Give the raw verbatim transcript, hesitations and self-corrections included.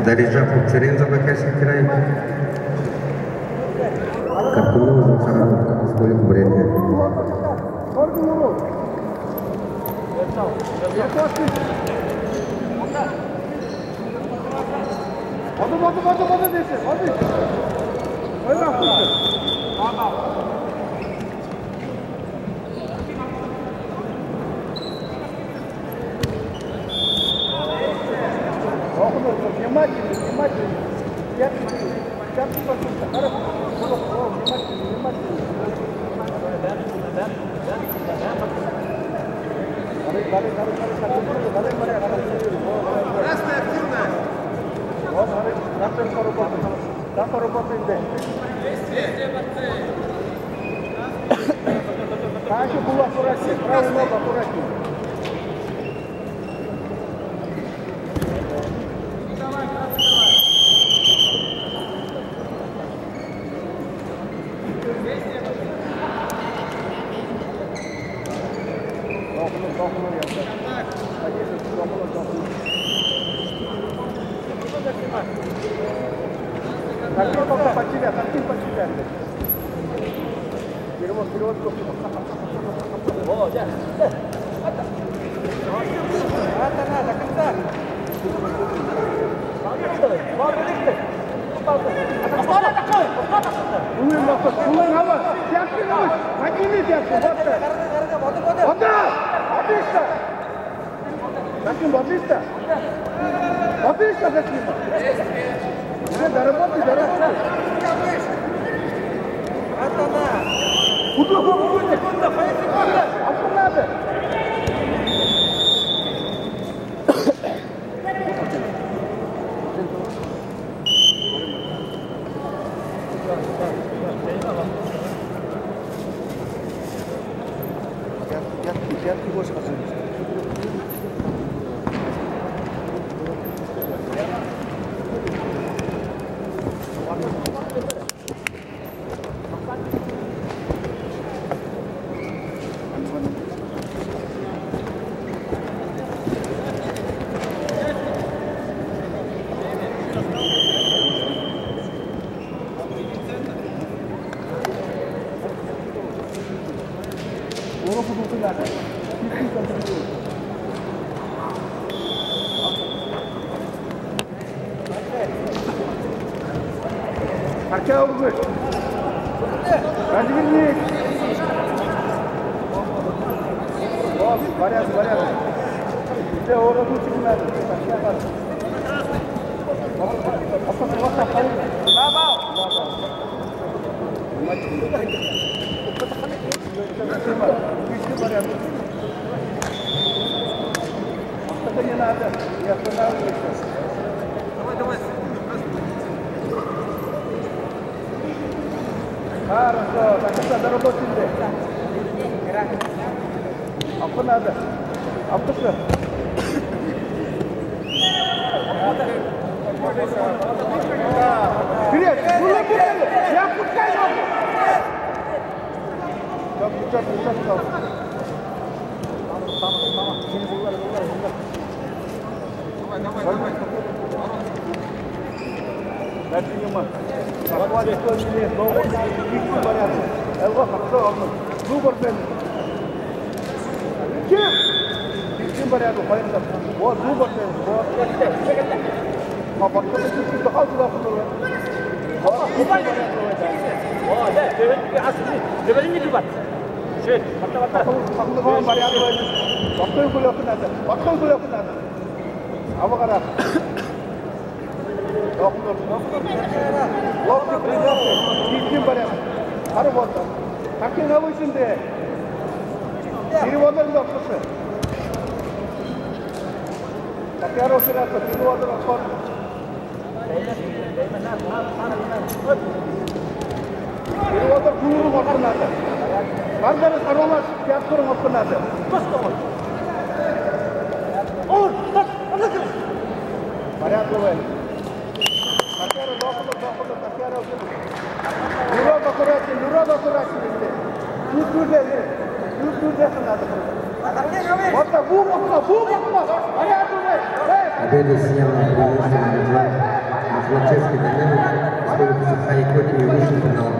Дарижапов Цырен, Забайкальский край. Каркунов Зулхаран, Республика Бурятия. Внимательно, внимательно. Я сейчас не послушаю. Хорошо. Хорошо. Внимательно, внимательно. Красная активная. Вот, смотри, красная поработала. Там поработаем, да. Дальше было аккуратнее, правую ногу аккуратнее. Дохнул, дохнул, я так. Садись, дохнул, дохнул. Садись, пока под себя, садись под себя. Перевод, перевод, перевод. О, я. Вот она, до конца. Улын, улын, улын, подними пятку, вот так. Вот так. Отлично. Таким, отлично. Отлично, Таким. Уже доработай, доработай. Вот она. Куда, куда, куда? Секунда, пять секунд. А что надо? Пятки, пятки, пятки больше хотим. Хотя бы. Развернись. Вот, порядок, порядок. Все, уровень сигнал. Вот так, вот так. Внимательно. Ищи порядок. Это не надо. Не останавливайся. Давай, давай. Хорошо. Так, это доработали. Обхода надо. Обхода. Вперёд! Не отпускай ногу! Чётко, чётко, чётко. Давай, давай, давай. Дай приёма. Захват, стой, не, ногу, не, не, порядок. Эльва, хорошо, ладно. Выбор, блин. Чип! Чип, порядок, порядок. Вот, выбор, блин, вот. А, вот, вот, вот, вот, вот, вот, вот. Вот, выбор, порядок, да. О, да, ты, ты, а, смотри, говори, не дебат. Чё, вот, вот, вот. Потом, потом, потом, порядок, потом, кулёк надо. Потом, кулёк надо. Абагара. Локти придётся. Ищи порядок. Хара вот. Такие навычинды. Переводы лёгкости. Такая росирата, переводы лёгкости. Переводы гуру вот надо. Бандеры сорвалась, пятку вот надо. Порядковый. Такая, дохода, дохода, такая. Нюрод аккуратнее, Нюрод аккуратнее. Тут уже, тут уже надо. Вот так, бум, бум, бум, бум. Порядок, э, э. Победу с днём, преимущественно Чешский номер Республики Саха-Якутия вышел в финал.